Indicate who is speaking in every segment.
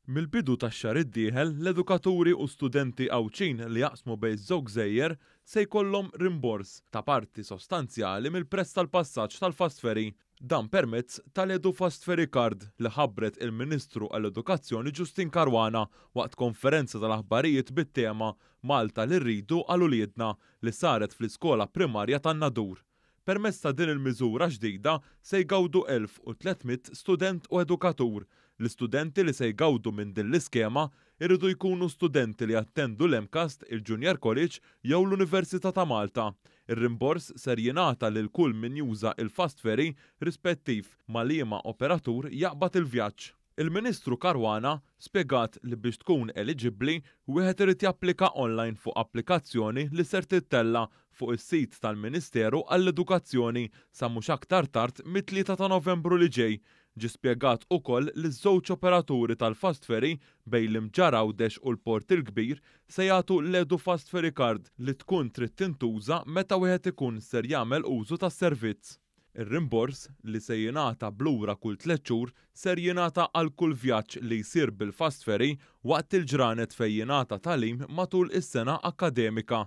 Speaker 1: Mill-bidu tax-xahar id-dieħel, l-edukaturi u studenti Għawdxin li jaqsmu bejn żewg gżejjer se jkollhom rimbors ta' parti sostanzjali mill-prezz tal-passaġġ tal-fast ferry. Dan permezz tal-Edu Fast Ferry Card li ħabbret il-Ministru għall-Edukazzjoni Justyne Caruana waqt konferenza tal-aħbarijiet bit-tema 'Malta li rridu għal uliedna' li saret fl-iskola primarja tan-Nadur. Permezz ta' din il-miżura ġdida se jgawdu 1,300 student u edukatur. L-istudenti li se jgawdu minn din l-iskema jridu jkunu studenti li jattendu l-MCAST, il-Junior College jew l-Università ta' Malta. Ir-rimbors ser jingħata lil kull min juża il-fast ferry rispettiv ma' liema operatur jaqbad il-vjaġġ. Il-Ministru Caruana spjegat li biex tkun eliġibbli wieħed irid japplika online fuq applikazzjoni li ser tittella fuq is-sit tal-Ministeru għall-Edukazzjoni sa mhux aktar tard mit-3 ta' Novembru li ġej. Ġie spjegat ukoll li żewġ operaturi tal-fast ferry bejn l-Imġarr Għawdex u l-Port il-Kbir se jagħtu l-Edu Fast Ferry Card li tkun trid tintuża meta wieħed ikun ser jagħmel użu tas-servizz. Ir-rimbors li se jingħata b'lura kull 3 xhur ser jingħata għal kull vjaġġ li jsir bil-fast ferry waqt il-ġranet fejn jingħata tagħlim matul is-sena akkademika.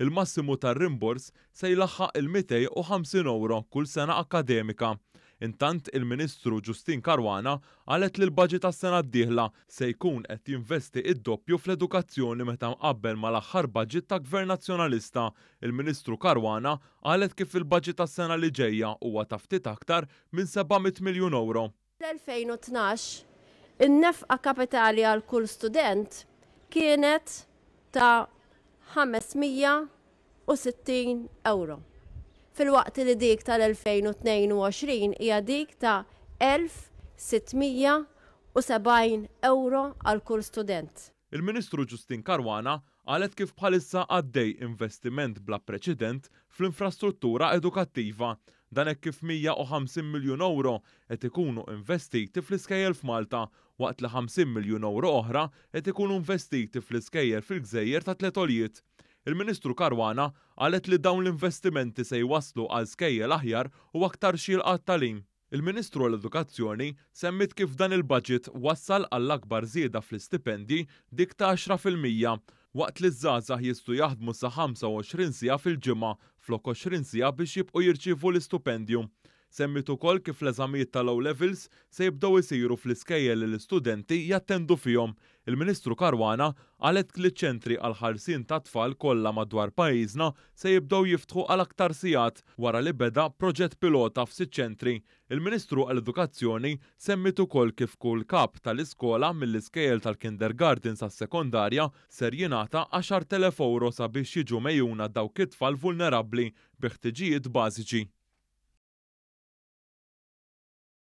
Speaker 1: Il-massimu tar-rimbors se jlaħħaq il-250 euro kull sena akkademika. Intant il-Ministru Justyne Caruana qalet li l-budget tas-sena d-dieħla se jkun qed jinvesti id-doppju fl-edukazzjoni meta mqabbel mal-aħħar budget ta' Gvern Nazzjonalista. Il-Ministru Caruana qalet kif il-budget tas-sena li ġejja huwa ta' ftit aktar minn 700 miljun euro.
Speaker 2: L-2012 in-nefqa kapitali għal kull student kienet ta' 560 euro. Filwaqt li dik tal-2022 hija dik ta' 1670 euro għal kull student.
Speaker 1: Il-Ministru Justyne Caruana qalet kif bħalissa għaddej investiment bla preċedent fl-infrastruttura edukattiva. Dan hekk kif 150 miljun euro qed ikunu investiti fl-iskejjel f'Malta, waqt li 50 miljun euro oħra qed ikunu investiti fl-iskejjel fil-gżejjer ta' tliet għoljiet. Il-Ministru Caruana qalet li dawn l-investimenti se jwasslu għal skejjel aħjar u aktar xierqa għat-tagħlim. Il-Ministru għall-Edukazzjoni semmit kif dan il-budget wassal għall-akbar żieda fl-istipendji, dik ta' 10%, waqt li ż-żgħażagħ jistgħu jaħdmu sa 25 siegħa fil-ġimgħa flok 20 siegħa biex jibqgħu jirċievu l-istipendju. Semmit ukoll kif l-eżamijiet tal-O levels se jibdew isiru fl-iskejjel li l-istudenti jattendu fihom. Il-Ministru Caruana qalet li ċentri għal ħarsien ta' tfal kollha madwar pajjiżna se jibdew jiftħu għal aktar sigħat wara li beda proġett pilota f'sitt ċentri. Il-Ministru għall-Edukazzjoni semmit ukoll kif kull kap tal-iskola mill-iskejjel tal-kindergarten sas-sekondarja ser jingħata 10,000 euro sabiex jiġu megħjuna dawk it-tfal vulnerabbli bi ħtiġijiet bażiċi.